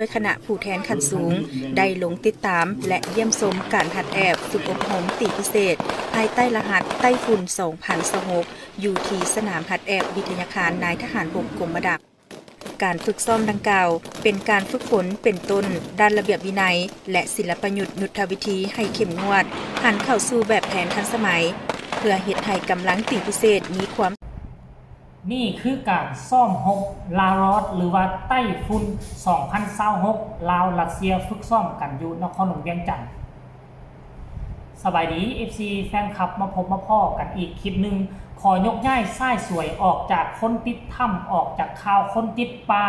ດ້ວຍຄະນະຜູ້ແທນຂັ້ນສູງ ໄດ້ລົງຕິດຕາມ ແລະ ຢ້ຽມຊົມການຫັດແອບຝຶກອົບຮົມຕີພິເສດ ພາຍໃຕ້ລະຫັດໄຕ້ຝຸ່ນສອງພັນຊາວຫົກ ຢູ່ທີ່ສະໜາມຫັດແອບວິທະຍາຄານນາຍທະຫານບົກກົມມະດັກ. ການຝຶກຊ້ອມດັ່ງກ່າວ ເປັນການຝຶກຝົນເປັນຕົ້ນດ້ານລະບຽບວິໄນ ແລະ ສິລະປະຍຸດຍຸດທະວິທີໃຫ້ເຂັ້ມງວດ, ຫັນເຂົ້າສູ່ແບບແຜນທັນສະໄໝ ເພື່ອເຮັດໃຫ້ກຳລັງຕີພິເສດມີຄວາມ ນີ້ຄືການຊ້ອມຮົບລາຣອດ ຫຼືວ່າໄຕ້ຝຸ່ນສອງພັນຊາວຫົກ ລາວ-ຣັດເຊຍ ຝຶກຊ້ອມກັນຢູ່ນະຄອນຫຼວງວຽງຈັນ. ສະບາຍດີ ເອັຟຊີ ແຟນຄລັບ ມາພົບມາພໍ້ກັນອີກຄລິບໜຶ່ງ. ຂໍຍົກຍ້າຍຊາຍສວຍອອກຈາກຄົນຕິດຖ້ຳ, ອອກຈາກຂ່າວຄົນຕິດປ່າ.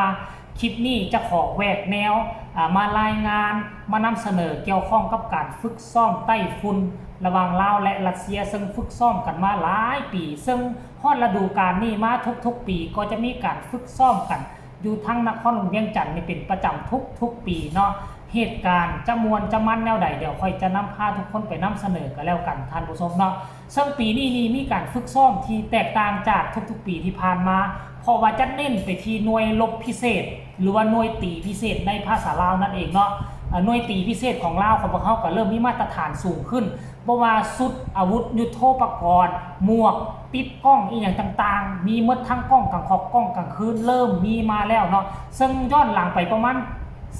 ຄລິບນີ້ຈະຂໍແຫວກແນວ, ອາ, ມາລາຍງານ, ມານຳສະເໜີກ່ຽວຂ້ອງກັບການຝຶກຊ້ອມໄຕ້ຝຸ່ນລະຫວ່າງລາວ ແລະ ຣັດເຊຍ, ເຊິ່ງຝຶກຊ້ອມກັນມາຫຼາຍປີ, ເຊິ່ງຮອດລະດູການນີ້ມາທຸກໆປີກໍຈະມີການຝຶກຊ້ອມກັນ ຢູ່ທາງນະຄອນຫຼວງວຽງຈັນນີ້ເປັນປະຈຳທຸກໆປີເນາະ. ເຫດການຈະມ່ວນຈະມັນແນວໃດ ດຽວຂ້ອຍຈະນຳພາທຸກຄົນໄປນຳສະເໜີກໍແລ້ວກັນທ່ານຜູ້ຊົມເນາະ. ເຊິ່ງປີນີ້ນີ້ມີການຝຶກຊ້ອມທີ່ແຕກຕ່າງຈາກທຸກໆປີທີ່ຜ່ານມາ ເພາະວ່າຈະເນັ້ນໄປທີ່ໜ່ວຍລົບພິເສດ ຫຼືວ່າໜ່ວຍຕີພິເສດໃນພາສາລາວນັ້ນເອງເນາະ. ເອີ ໜ່ວຍຕີພິເສດຂອງລາວຂອງພວກເຮົາກໍເລີ່ມມີມາດຕະຖານສູງຂຶ້ນ. ບໍ່ວ່າຊຸດອາວຸດຍຸດໂທປະກອນ, ໝວກ, ຕິບກ້ອງອີ່ຫຍັງຕ່າງໆ ມີໝົດ ທັງກ້ອງກາງຂອບ, ກ້ອງກາງຄືນ ເລີ່ມມີມາແລ້ວເນາະ. ເຊິ່ງຍ້ອນຫຼັງໄປປະມານ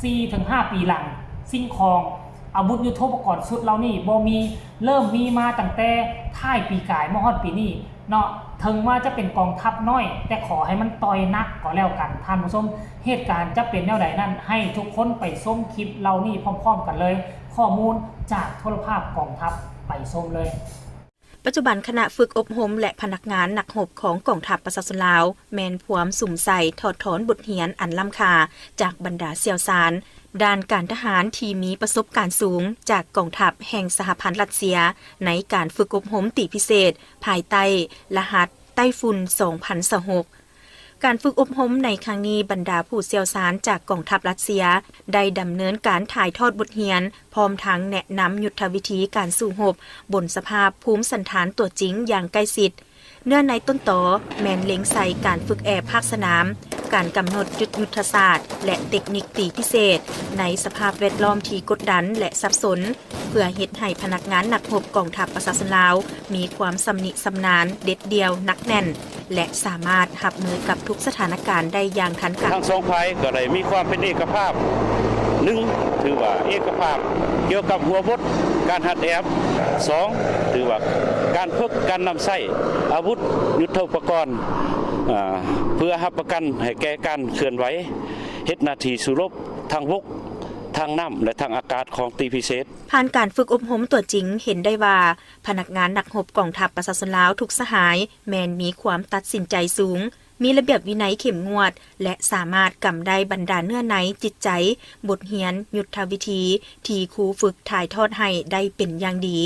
ສີ່ເຖິງຫ້າປີຫຼັງ, ສິ່ງຂອງອາວຸດຍຸດໂທປະກອນຊຸດເຫຼົ່ານີ້ບໍ່ມີ, ເລີ່ມມີມາຕັ້ງແຕ່ທ້າຍປີກາຍມາຮອດປີນີ້ເນາະ. ເຖິງວ່າຈະເປັນກອງທັບນ້ອຍ, ແຕ່ຂໍໃຫ້ມັນຕ່ອຍໜັກກໍແລ້ວກັນທ່ານຜູ້ຊົມ. ເຫດການຈະເປັນແນວໃດນັ້ນ, ໃຫ້ທຸກຄົນໄປຊົມຄລິບເຫຼົ່ານີ້ພ້ອມໆກັນເລີຍ. ຂໍ້ມູນຈາກໂທລະພາບກອງທັບ ໄປຊົມເລີຍ. ປັດຈຸບັນຄະນະຝຶກອົບຮົມ ແລະ ພະນັກງານນັກຮົບຂອງກອງທັບປະຊາຊົນລາວ ແມ່ນພວມສຸມໃສ່ຖອດຖອນບົດຮຽນອັນລ້ຳຄ່າຈາກບັນດາຊ່ຽວຊານດ້ານການທະຫານທີ່ມີປະສົບການສູງຈາກກອງທັບແຫ່ງສະຫະພັນຣັດເຊຍ ໃນການຝຶກອົບຮົມຕີພິເສດ ພາຍໃຕ້ລະຫັດໄຕ້ຝຸ່ນສອງພັນຊາວຫົກ. ການຝຶກອົບຮົມໃນຄັ້ງນີ້, ບັນດາຜູ້ຊ່ຽວຊານຈາກກອງທັບຣັດເຊຍ ໄດ້ດຳເນີນການຖ່າຍທອດບົດຮຽນ, ພ້ອມທັງແນະນຳຍຸດທະວິທີການສູ້ຮົບບົນສະພາບພູມສັນຖານຕົວຈິງຢ່າງໃກ້ຊິດ. ເນື້ອໃນຕົ້ນຕໍແມ່ນເລັງໃສ່ການຝຶກແອບພາກສະໜາມ, ການກຳນົດຈຸດຍຸດທະສາດ ແລະ ເຕັກນິກຕີພິເສດໃນສະພາບແວດລ້ອມທີ່ກົດດັນ ແລະ ສັບສົນ. ເພື່ອເຮັດໃຫ້ພະນັກງານນັກຮົບກອງທັບປະຊາຊົນລາວ ມີຄວາມຊຳນິຊຳນານ, ເດັດດ່ຽວ, ໜັກແໜ້ນ ແລະ ສາມາດຮັບມືກັບທຸກສະຖານະການໄດ້ຢ່າງທັນການ. ທັງສອງຝ່າຍກໍໄດ້ມີຄວາມເປັນເອກະພາບ, ໜຶ່ງ ຖືວ່າເອກະພາບກ່ຽວກັບຫົວບົດການຫັດແອບ, ສອງ ຖືວ່າການຝຶກການນຳໃຊ້ອາວຸດຍຸດໂທປະກອນ, ອາ, ເພື່ອຮັບປະກັນໃຫ້ແກ່ການເຄື່ອນໄຫວ, ເຮັດໜ້າທີ່ສູ້ລົບທາງບົກ, ທາງນ້ຳ ແລະ ທາງອາກາດຂອງຕີພິເສດ. ຜ່ານການຝຶກອົບຮົມຕົວຈິງ ເຫັນໄດ້ວ່າ ພະນັກງານນັກຮົບກອງທັບປະຊາຊົນລາວທຸກສະຫາຍ ແມ່ນມີຄວາມຕັດສິນໃຈສູງ, ມີລະບຽບວິໄນເຂັ້ມງວດ ແລະ ສາມາດກຳໄດ້ບັນດາເນື້ອໃນ, ຈິດໃຈ, ບົດຮຽນ, ຍຸດທະວິທີທີ່ຄູຝຶກຖ່າຍທອດໃຫ້ໄດ້ເປັນຢ່າງດີ.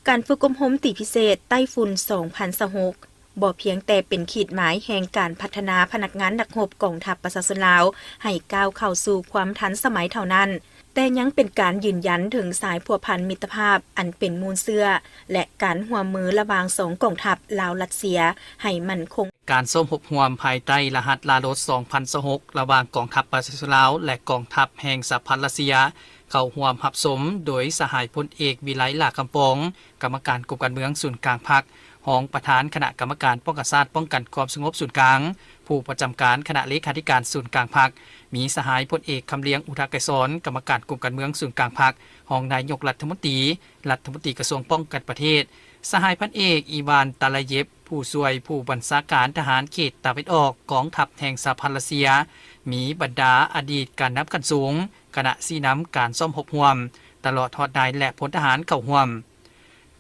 ການຝຶກອົບຮົມຕີພິເສດໄຕ້ຝຸ່ນສອງພັນຊາວຫົກ ບໍ່ພຽງແຕ່ເປັນຂີດໝາຍແຫ່ງການພັດທະນາພະນັກງານນັກຮົບກອງທັບປະຊາຊົນລາວ ໃຫ້ກ້າວເຂົ້າສູ່ຄວາມທັນສະໄໝເທົ່ານັ້ນ, ແຕ່ຍັງເປັນການຢືນຢັນເຖິງສາຍພົວພັນມິດຕະພາບອັນເປັນມູນເຊື້ອ ແລະ ການຮ່ວມມືລະຫວ່າງສອງກອງທັບລາວ-ຣັດເຊຍໃຫ້ໝັ້ນຄົງ. ການສົມທົບຮ່ວມພາຍໃຕ້ລະຫັດລາໂຣສສອງພັນຊາວຫົກ ລະຫວ່າງກອງທັບປະຊາຊົນລາວ ແລະ ກອງທັບແຫ່ງສະຫະພັນຣັດເຊຍ ເຂົ້າຮ່ວມຮັບຊົມໂດຍສະຫາຍພົນເອກ ວິໄລ ຫຼ້າຄຳປອງ ກຳມະການກົມການເມືອງສູນກາງພັກ, ຮອງປະທານຄະນະກຳມະການປ້ອງກັນຊາດ ປ້ອງກັນຄວາມສະຫງົບສູນກາງ, ຜູ້ປະຈຳການຄະນະເລຂາທິການສູນກາງພັກ, ມີສະຫາຍພົນເອກ ຄຳລຽງ ອຸທະໄກສອນ ກຳມະການກົມການເມືອງສູນກາງພັກ, ຮອງນາຍົກລັດຖະມົນຕີ, ລັດຖະມົນຕີກະຊວງປ້ອງກັນປະເທດ, ສະຫາຍພັນເອກ ອີວານ ຕາລາເຢບ ຜູ້ຊ່ວຍຜູ້ບັນຊາການທະຫານເຂດຕາເວັນອອກ ກອງທັບແຫ່ງສະຫະພັນຣັດເຊຍ, ມີບັນດາອະດີດການນຳຂັ້ນສູງ, ຄະນະຊີ້ນຳການຊ້ອມຮົບຮ່ວມ, ຕະຫຼອດຮອດນາຍ ແລະ ພົນທະຫານເຂົ້າຮ່ວມ.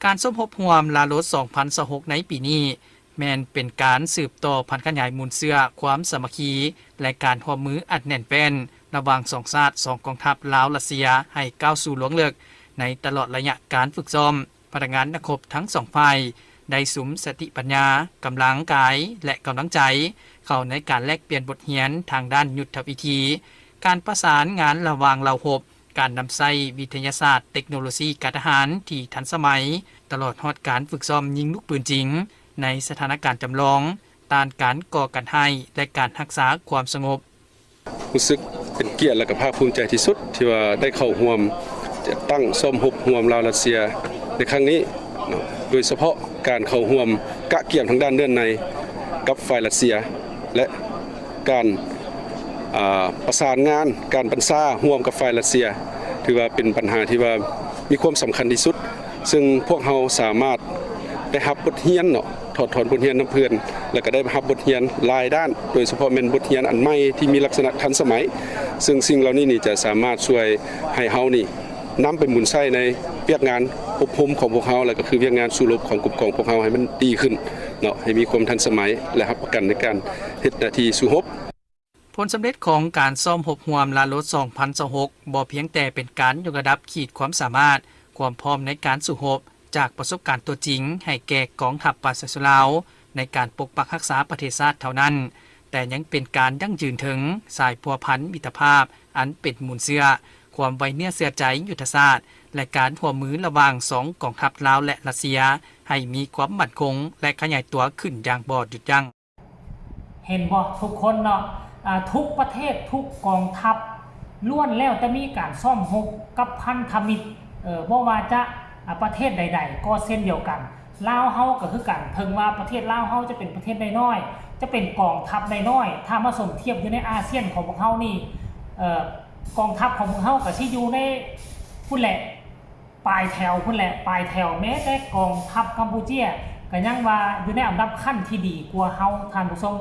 ການສົມທົບຮ່ວມລາໂຣສສອງພັນຊາວຫົກໃນປີນີ້ ແມ່ນເປັນການສືບຕໍ່ຜັນຂະຫຍາຍມູນເຊື້ອຄວາມສາມັກຄີ ແລະ ການຮ່ວມມືອັນແໜ້ນແຟ້ນລະຫວ່າງສອງຊາດ, ສອງກອງທັບລາວ-ຣັດເຊຍ ໃຫ້ກ້າວສູ່ລວງເລິກ. ໃນຕະຫຼອດໄລຍະການຝຶກຊ້ອມ, ພະນັກງານນັກຮົບທັງສອງຝ່າຍໄດ້ສຸມສະຕິປັນຍາ, ກຳລັງກາຍ ແລະ ກຳລັງໃຈ ເຂົ້າໃນການແລກປ່ຽນບົດຮຽນທາງດ້ານຍຸດທະວິທີ, ການປະສານງານລະຫວ່າງເຫຼົ່າຮົບ, ການນຳໃຊ້ວິທະຍາສາດ, ເຕັກໂນໂລຊີການທະຫານທີ່ທັນສະໄໝ, ຕະຫຼອດຮອດການຝຶກຊ້ອມຍິງລູກປືນຈິງໃນສະຖານະການຈຳລອງ, ຕ້ານການກໍ່ການຮ້າຍ ແລະ ການຮັກສາຄວາມສະຫງົບ. ຮູ້ສຶກ ເປັນກຽດ ແລະ ກໍພາກພູມໃຈທີ່ສຸດ ທີ່ວ່າໄດ້ເຂົ້າຮ່ວມຈັດຕັ້ງຊ້ອມຮົບຮ່ວມລາວ-ຣັດເຊຍໃນຄັ້ງນີ້ເນາະ, ໂດຍສະເພາະການເຂົ້າຮ່ວມກະກຽມທາງດ້ານເນື້ອນໃນກັບຝ່າຍຣັດເຊຍ ແລະ ການ ອ່າ ປະສານງານການບັນຊາຮ່ວມກັບຝ່າຍຣັດເຊຍ ຖືວ່າເປັນບັນຫາທີ່ວ່າມີຄວາມສຳຄັນທີ່ສຸດ, ເຊິ່ງພວກເຮົາສາມາດໄດ້ຮັບບົດຮຽນເນາະ, ຖອດຖອນບົດຮຽນນຳເພື່ອນ ແລະ ກໍໄດ້ຮັບບົດຮຽນຫຼາຍດ້ານ, ໂດຍສະເພາະແມ່ນບົດຮຽນອັນໃໝ່ທີ່ມີລັກສະນະທັນສະໄໝ, ເຊິ່ງສິ່ງເຫຼົ່ານີ້ນີ້ຈະສາມາດຊ່ວຍໃຫ້ເຮົານີ້ນຳໄປໝູນໃຊ້ໃນວຽກງານອົບຮົມຂອງພວກເຮົາ ແລະ ກໍຄືວຽກງານສູ້ຮົບຂອງກົມກອງພວກເຮົາໃຫ້ມັນດີຂຶ້ນເນາະ, ໃຫ້ມີຄວາມທັນສະໄໝ ແລະ ຮັບປະກັນໃນການເຮັດໜ້າທີ່ສູ້ຮົບ. ຜົນສຳເລັດຂອງການຊ້ອມຮົບຮ່ວມລາໂລດສອງພັນຊາວຫົກ ບໍ່ພຽງແຕ່ເປັນການຍົກລະດັບຂີດຄວາມສາມາດ, ຄວາມພ້ອມໃນການສູ້ຮົບ ຈາກປະສົບການຕົວຈິງໃຫ້ແກ່ກອງທັບປະຊາຊົນລາວ ໃນການປົກປັກຮັກສາປະເທດຊາດເທົ່ານັ້ນ, ແຕ່ຍັງເປັນການຢັ້ງຢືນເຖິງສາຍພົວພັນມິດຕະພາບອັນເປັນມູນເຊື້ອ, ຄວາມໄວ້ເນື້ອເຊື່ອໃຈຍຸດທະສາດ ແລະ ການຮ່ວມມືລະຫວ່າງສອງກອງທັບລາວ ແລະ ຣັດເຊຍ ໃຫ້ມີຄວາມໝັ້ນຄົງ ແລະ ຂະຫຍາຍຕົວຂຶ້ນຢ່າງບໍ່ຢຸດຢັ້ງ. ເຫັນບໍ່ທຸກຄົນເນາະ, ອາ ທຸກປະເທດ, ທຸກກອງທັບ ລ້ວນແລ້ວແຕ່ມີການຊ້ອມຮົບກັບພັນທະມິດ, ເອີ ບໍ່ວ່າຈະ ອາ ປະເທດໃດໆກໍເຊັ່ນດຽວກັນ. ລາວເຮົາກໍຄືກັນ, ເຖິງວ່າປະເທດລາວເຮົາຈະເປັນປະເທດນ້ອຍໆ, ຈະເປັນກອງທັບນ້ອຍໆ, ຖ້າມາສົມທຽບຢູ່ໃນອາຊຽນຂອງພວກເຮົານີ້, ເອີ ກອງທັບຂອງພວກເຮົາກໍຊິຢູ່ໃນພຸ້ນແຫຼະ, ປາຍແຖວພຸ້ນແຫຼະ, ປາຍແຖວ. ແມ້ແຕ່ກອງທັບກຳປູເຈຍກໍຍັງວ່າຢູ່ໃນອັນດັບຂັ້ນທີ່ດີກວ່າເຮົາ, ທ່ານຜູ້ຊົມ.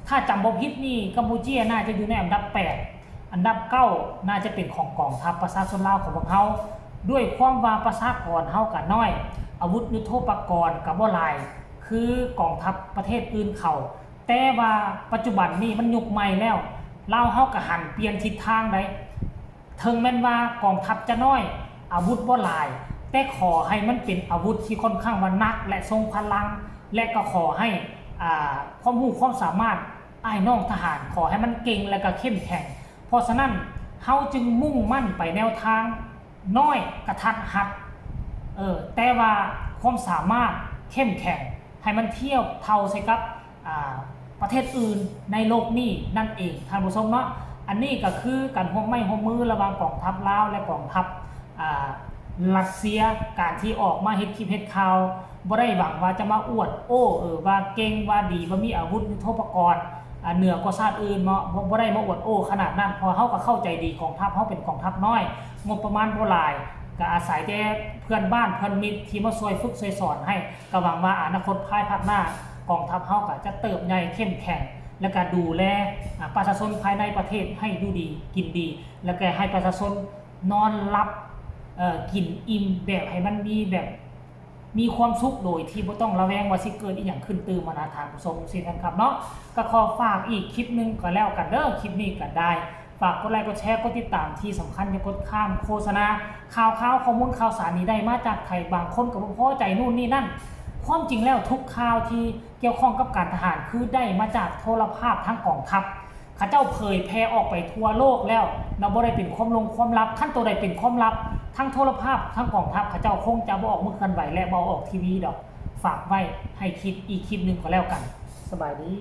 ຖ້າຈຳບໍ່ຜິດນີ້ ກຳປູເຈຍໜ້າຈະຢູ່ໃນອັນດັບແປດ, ອັນດັບເກົ້າໜ້າຈະເປັນຂອງກອງທັບປະຊາຊົນລາວຂອງພວກເຮົາ, ດ້ວຍຄວາມວ່າປະຊາກອນເຮົາກໍນ້ອຍ, ອາວຸດຍຸດໂທປະກອນກໍບໍ່ຫຼາຍຄືກອງທັບປະເທດອື່ນເຂົາ. ແຕ່ວ່າປັດຈຸບັນນີ້ມັນຍຸກໃໝ່ແລ້ວ, ລາວເຮົາກໍຫັນປ່ຽນທິດທາງໃດ. ເຖິງແມ່ນວ່າກອງທັບຈະນ້ອຍ, ອາວຸດບໍ່ຫຼາຍ, ແຕ່ຂໍໃຫ້ມັນເປັນອາວຸດທີ່ຂ້ອນຂ້າງວ່າໜັກ ແລະ ຊົງພະລັງ, ແລະ ກໍຂໍໃຫ້ ອາ ຄວາມຮູ້ຄວາມສາມາດອ້າຍນ້ອງທະຫານ, ຂໍໃຫ້ມັນເກັ່ງ ແລະ ກໍເຂັ້ມແຂງ. ເພາະສະນັ້ນ, ເຮົາຈຶ່ງມຸ່ງໝັ້ນໄປແນວທາງນ້ອຍ, ກະທັດຮັດ, ເອີ ແຕ່ວ່າຄວາມສາມາດເຂັ້ມແຂງ, ໃຫ້ມັນທຽບເທົ່າໃສ່ກັບ ອາ ປະເທດອື່ນໃນໂລກນີ້ນັ້ນເອງ ທ່ານຜູ້ຊົມເນາະ. ອັນນີ້ກໍຄືການຮ່ວມໄມ້ຮ່ວມມືລະຫວ່າງກອງທັບລາວ ແລະ ກອງທັບ ອາ ຣັດເຊຍ. ການທີ່ອອກມາເຮັດຄລິບເຮັດຂ່າວ ບໍ່ໄດ້ຫວັງວ່າຈະມາອວດໂອ້ ເອີ ວ່າເກັ່ງ ວ່າດີ ວ່າມີອາວຸດຍຸດໂທປະກອນ ອາ ເໜືອກວ່າຊາດອື່ນເນາະ, ບໍ່ ບໍ່ໄດ້ມາອວດໂອ້ຂະໜາດນັ້ນ, ເພາະເຮົາກໍເຂົ້າໃຈດີ ກອງທັບເຮົາເປັນກອງທັບນ້ອຍ, ງົບປະມານບໍ່ຫຼາຍ, ກໍອາໄສແຕ່ເພື່ອນບ້ານເພື່ອນມິດທີ່ມາຊ່ວຍຝຶກຊ່ວຍສອນໃຫ້. ກໍຫວັງວ່າອະນາຄົດພາຍພາກໜ້າ ກອງທັບເຮົາກໍຈະເຕີບໃຫຍ່ເຂັ້ມແຂງ ແລະ ກໍດູແລ ອາ ປະຊາຊົນພາຍໃນປະເທດໃຫ້ຢູ່ດີກິນດີ ແລະ ກໍໃຫ້ປະຊາຊົນນອນຫຼັບ ເອີ ກິນອີ່ມ ແບບໃຫ້ມັນມີແບບ ມີຄວາມສຸກໂດຍທີ່ບໍ່ຕ້ອງລະແວງວ່າຊິເກີດອີ່ຫຍັງຂຶ້ນຕື່ມຫັ້ນນະ ທ່ານຜູ້ຊົມ ຊີ້ແຟນຄລັບເນາະ. ກໍຂໍຝາກອີກຄລິບໜຶ່ງກໍແລ້ວກັນເດີ, ຄລິບນີ້ກໍໄດ້ ຝາກກົດໄລກົດແຊ ກົດຕິດຕາມ, ທີ່ສຳຄັນຢ່າກົດຂ້າມໂຄສະນາ. ຂ່າວຄາວ ຂໍ້ມູນຂ່າວສານນີ້ໄດ້ມາຈາກໃຜ? ບາງຄົນກໍບໍ່ພໍໃຈ ນູ້ນນີ້ນັ້ນ. ຄວາມຈິງແລ້ວ ທຸກຂ່າວທີ່ກ່ຽວຂ້ອງກັບການທະຫານ ຄືໄດ້ມາຈາກໂທລະພາບທາງກອງທັບ. ເຂົາເຈົ້າເຜີຍແຜ່ອອກໄປທົ່ວໂລກແລ້ວເນາະ, ບໍ່ໄດ້ເປັນຄວາມລົງຄວາມລັບ. ຄັນໂຕໃດເປັນຄວາມລັບ, ທາງໂທລະພາບ, ທາງກອງທັບ ເຂົາເຈົ້າຄົງຈະບໍ່ອອກມາເຄື່ອນໄຫວ ແລະ ບໍ່ເອົາອອກທີວີດອກ. ຝາກໄວ້ໃຫ້ຄິດອີກຄລິບໜຶ່ງກໍແລ້ວກັນ. ສະບາຍດີ.